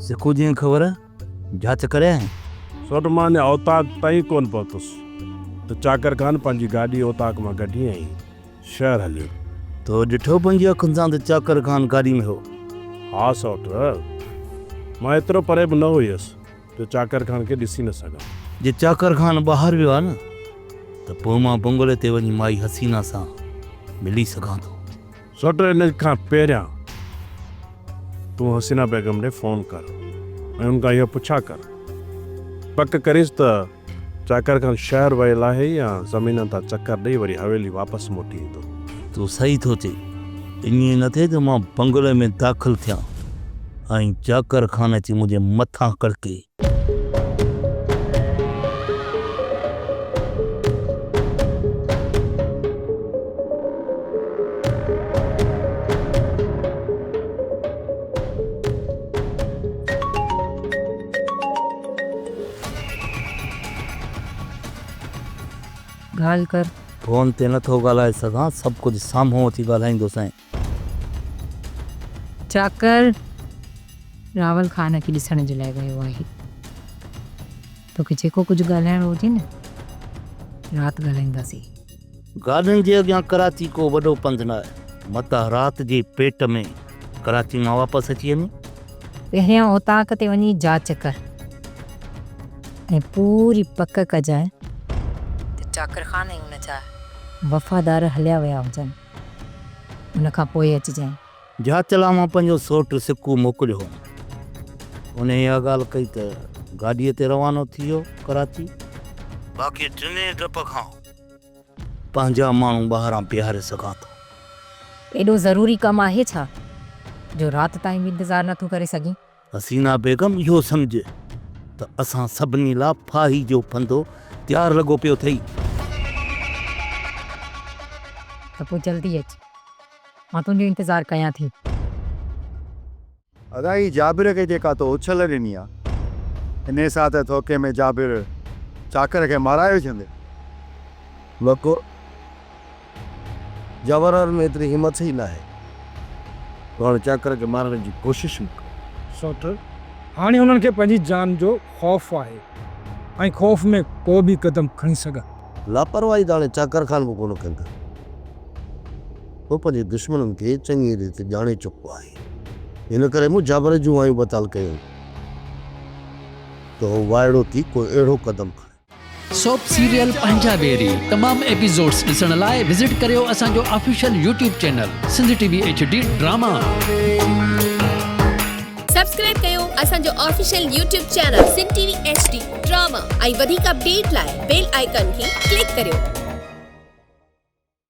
سکو جيئن خبر جاچ ڪري آئين؟ سوٽ مان اڃا اوطاق تائين ڪونه پهتس ته چاڪر خان پنهنجي گاڏي اوطاق مان ڪڍي ۽ شهر هليو. تو ڏٺو پنهنجي اکين سان ته چاڪر خان گاڏي ۾ هو؟ ها سوٽ، مان ايترو پري به نه هيس جو چاڪر خان کي ڏسي نه سگهان. جي چاڪر خان ٻاهر ويو آهي نه ته پوء مان بنگلي تي وڃي مائي حسينه سان ملي سگهان ٿو. سوٽ ان کان پهريان تون حسينه بيگم ڏي فون ڪر ۽ ان کان اهو پڇا ڪر. پڪ ڪريس ته چاڪر خان شهر ويل آهي يا زمينن تان چڪر ڏئي وري حويلي واپس موٽي ايندو. تون صحيح ٿو چئين. ائين نه ٿئي جو مان بنگلي ۾ داخل ٿيان ۽ چاڪر خان اچي منهنجي مٿان ڪڙڪي. ڳالهه ڪر. فون تي نه ٿو ڳالهائي سگهان، سڀ ڪجهه سامهون اچي ڳالهائيندوسانء. چاڪر راول خان کي ڏسڻ جي لاء ويو آهي. توکي جيڪو ڪجهه ڳالهائڻو هجي نه، رات ڳالهائينداسين. گاڏين جي اڳيان ڪراچي ڪو وڏو پنڌ ناهي. متان رات جي پيٽ ۾ ڪراچي مان واپس اچي وڃي. پهريان اوطاق تي وڃي جاچ ڪر ۽ پوري پڪ ڪجانء ته چاڪر خان ۽ ان جا وفادار هليا ويا هجن. ان کان پوء اچجانء. جاچ لاء مان پنهنجو سوٽ سڪو موڪليو هوم. ان اها ڳالهه ڪئي ته گاڏيء تي روانو ٿي ويو ڪراچي. باقي ٽنهي ڊپ کان پنهنجا ماڻهو ٻاهران بيهاري سگهان ٿو. ايڏو ضروري ڪم آهي ڇا جو رات تائين به انتظار نٿو ڪري سگهين؟ حسينه بيگم اهو سمجهه ته اسان سڀني لاء ڦاهي جو ڦندو تيار لڳو پيو اٿئي. ته پوء جلدي اچ. مان تنهنجو انتظار ڪيان ٿي. ادا هي جابر کي جيڪا تو اڇل ڏني آ انهي سان ته ٿوڪي ۾ جابر چاڪر کي مارائي وجهندي. وڪو، جابرن ۾ ايتري همٿ ئي ناهي جو هاڻي چاڪر کي مارڻ جي ڪوشش به ڪن. سوٽ، هاڻي هنن کي پنهنجي جان جو خوف آهي ۽ خوف ۾ ڪو به قدم کڻي سگهن. لاپرواهي ته هاڻي چاڪر خان به ڪونه ڪندو. هو پنهنجي دشمنن کي چڱيء ريت ڄاڻي چڪو آهي. ان ڪري مون جابر جون وايون بتال ڪيون ته هو وائڙو ٿي ڪو اهڙو قدم کڻي. سوپ سيريل پنهنجا ويري تمام ايپيسوڊس ڏسڻ لاء وزٽ ڪريو اسان جو official YouTube channel Sindh T V H D drama. Subscribe ڪيو اسان جو official YouTube channel Sindh T V H D drama ۽ وڌيڪ اپڊيٽ لاء بيل آئيڪان کي ڪلڪ ڪريو.